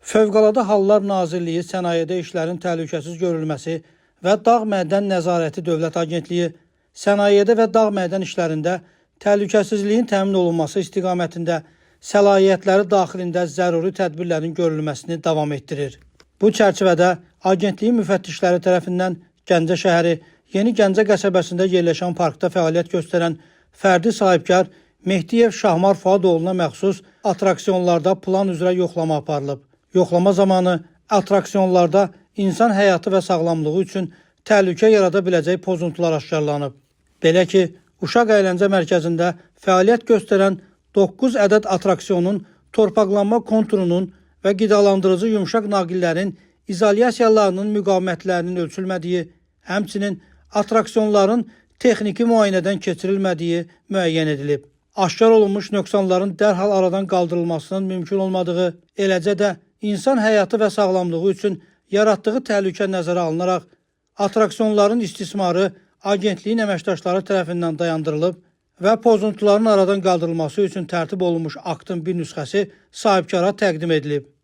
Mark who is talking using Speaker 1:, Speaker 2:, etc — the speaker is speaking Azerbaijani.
Speaker 1: Fövqəladə Hallar Nazirliyi Sənayedə işlərin təhlükəsiz görülməsi və Dağ Mədən Nəzarəti Dövlət Agentliyi sənayedə və dağ mədən işlərində təhlükəsizliyin təmin olunması istiqamətində səlahiyyətləri daxilində zəruri tədbirlərin görülməsini davam etdirir. Bu çərçivədə agentliyin müfəttişləri tərəfindən Gəncə şəhəri Yeni Gəncə qəsəbəsində yerləşən parkda fəaliyyət göstərən fərdi sahibkar Mehdiyev Şahmar Fuadoğluna məxsus atraksionlarda plan üzrə yoxlama aparılıb. Yoxlama zamanı atraksionlarda insan həyatı və sağlamlığı üçün təhlükə yarada biləcək pozuntular aşkarlanıb. Belə ki, Uşaq Əyləncə Mərkəzində fəaliyyət göstərən 9 ədəd atraksionun torpaqlanma konturunun və qidalandırıcı yumşaq naqillərin izolyasiyalarının müqavimətlərinin ölçülmədiyi, həmçinin atraksionların texniki müayinədən keçirilmədiyi müəyyən edilib. Aşkar olunmuş nöqsanların dərhal aradan qaldırılmasının mümkün olmadığı, eləcə də insan həyatı və sağlamlığı üçün yaratdığı təhlükə nəzərə alınaraq atraksionların istismarı agentliyin əməkdaşları tərəfindən dayandırılıb və pozuntuların aradan qaldırılması üçün tərtib olunmuş aktın bir nüsxəsi sahibkara təqdim edilib.